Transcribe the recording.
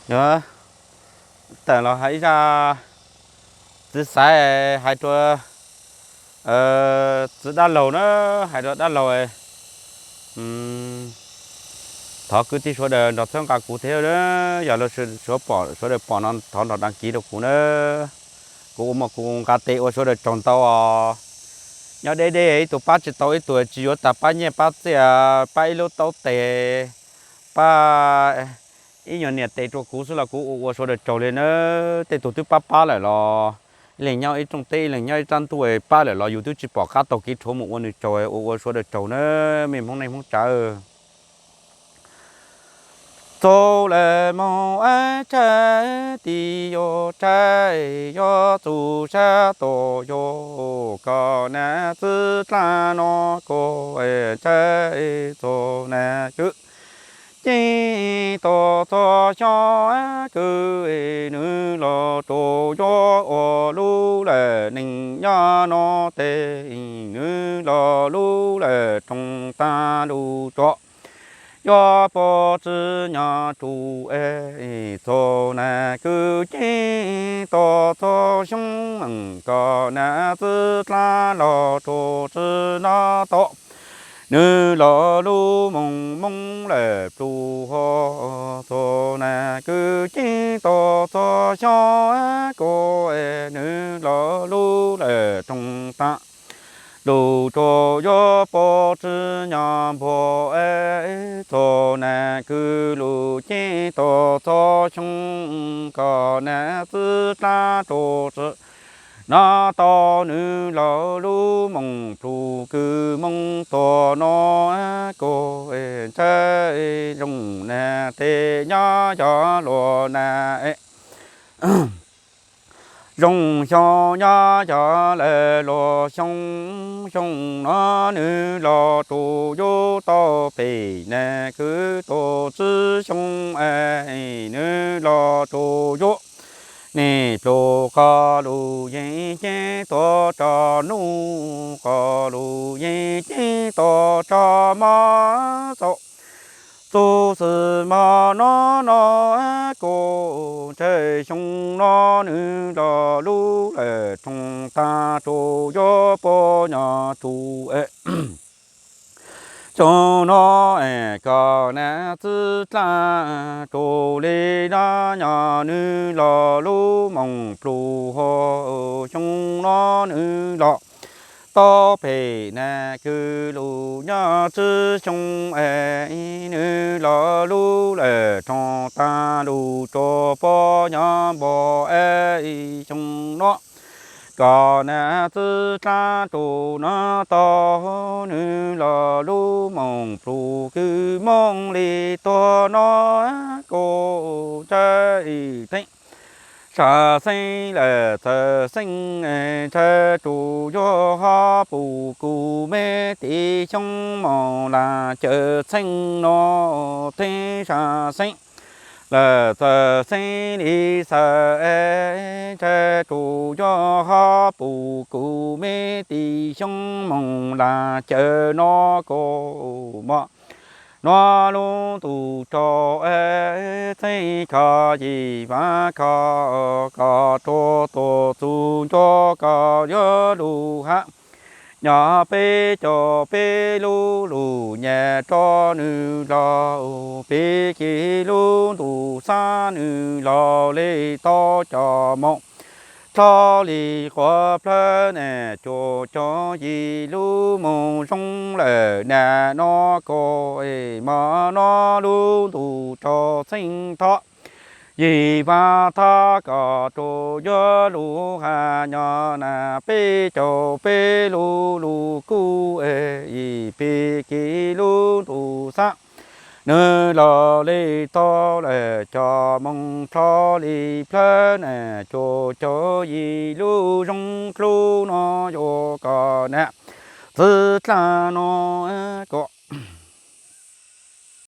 Yog, tawm los hais ib zaj txiv xaiv hais rau txiv dab laug na, hais rau dab laug, thov kwv tij sawv daws nrog txhawb nqa kuv thiab na, yog los sawv daws pom no thov nrog đăng ký rau kuv na. Kuv ua mas kuv nqa tes ua sawv daws tsaug ntau os. Nyob deb deb ib tug pab tsis tau ib tug, tsis yuav tag pab nyiaj pab txiaj, pab ib lub taub tes, pab ib nyuag niam tes rau kuv xwb los kuv ua ua sawv daws tsaug li na. Tej tug twb pab pab lawm los ib leeg nyob ib rooj teb, ib leeg nyob ib rab ntuj pab lawm los yus twb tsis pom qab taug kev rhuav mus ua nws tsaug, ua ua sawv daws tsaug na, me Hmoob neej Hmoob tsav. Txaus lawm mog, tshaib ti yuav tshaib, yuav txus sab tom yog koj nam txwv dlaab no koj tshaib txog nam kwv. Ceeb toom txog xyoo kwv, nws los rau yuav ua lub lawm neej nyob no tes, nws los lub lawm roog taag lug tso yuav pov txwv nyob rua es txog nam kwv. Ceeb toom txog xyoo meej koj nam txwv dlaab los rau txwv no tom, nws los lub moog moog lawm plhu ho txog nam kwv. Ceeb toom txog xyoo koj es nws los lub lawm roog taag lug tso yuav pov txwv nyob npog es txog nam kwv lug. Ceeb toom txog xyoo koj nam txwv dlaab rau txwv no tom, nws los lub moog plhu kwv moog tuag no koj ntshai zoo nam tes nyob yog luag nam zoo xyoo nyob yog lawm luag xyoo. Xyoo no nws los rau yuav tau pem nam kwv, tuag txwv xyoo es nws los rau yuav niam plhu. Qhov lug yeej ceeb tuag tso nuj, qhov lug yeej ceeb tuag tso mob xaus. Txug xwm mog no no koj ntshai xyoo no nws los lub lawm roog taag rau yuav pov nyob rua es xyoo no es koj nam txwv dlaab rua li no nyob nws los lub moog plhu ho xyoo no nws los tau pem nam kwv lug nyob txwv xyoo es nws los lub lawm roog taag lug rua pov nyob npog es xyoo no koj nam txwv dlaab rua no tom, nws los lub moog plhu kwv moog li tuag no koj ntshai teeb sam xeeb lawm txawm xeeb ntshai rua yuav ho pum kuv me tis xyoo moog lam caw txheej no teeb sam xeeb lawm txawm xeeb li xawm es ntshai rua yuav ho pum kuv me tis xyoo moog lam caw no koj mog. Nuav lub ntuj tsaus es txheej kho yim vaag kho, koj rua tuag txug ncuab koj yuav lug hab nyob peb caug peb lub lug nyam rua nws los peb kis lub ntuj xab nws los le tau cov moog rua li quav plawg nam cuaj caug yim lub moog zoo lawm nam no koj mog. Nuav lub ntuj tsaus txheej thov yim vaag thov koj rua yuav lug hab nyob nam peb caug peb lub lug kub es peb kis lub ntuj xab nws los le tau lawm cov moog rua li plawg nam cuaj caug yim lub zoo dlub no yuav koj nam txwv dlaab no koj